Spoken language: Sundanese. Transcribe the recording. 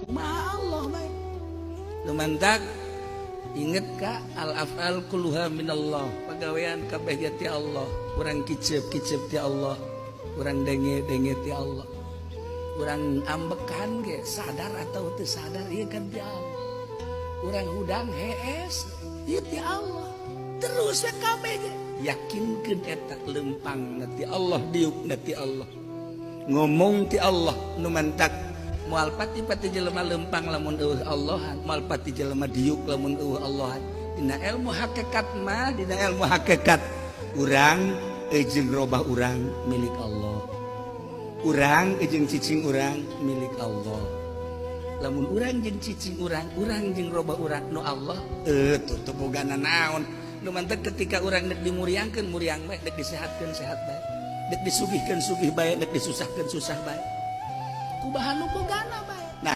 Kumaha Allah bae. Nu mantak inget ka al af'al kulluha minallah, pagawean kabeh ge ti Allah. Urang kicep-kicep ti Allah, urang denge-denge ti Allah, urang ambekan ge sadar atau teu sadar ieu kan ti Allah, urang hudang hees ieu ti Allah. Terus we kabeh ge yakinkeun eta lempang ti Allah, diuk ti Allah, ngomong ti Allah. Nu mantak moal pati-pati jelema lempang lamun euweuh Allah, moal pati jelema diuk lamun euweuh Allah. Dina ilmu hakikat mah, dina ilmu hakikat, urang jeung robah urang milik Allah, urang jeung cicing urang milik Allah. Lamun urang jeung cicing urang, urang jeung robah urang nu Allah, tutup bogana naon. Nu mantak ketika urang dek dimuriangkeun, muriang bae, dek disehatkeun, sehat bae, dek disugihkeun, sugih bae, dek disusahkeun, susah bae. Kubaha nu bogana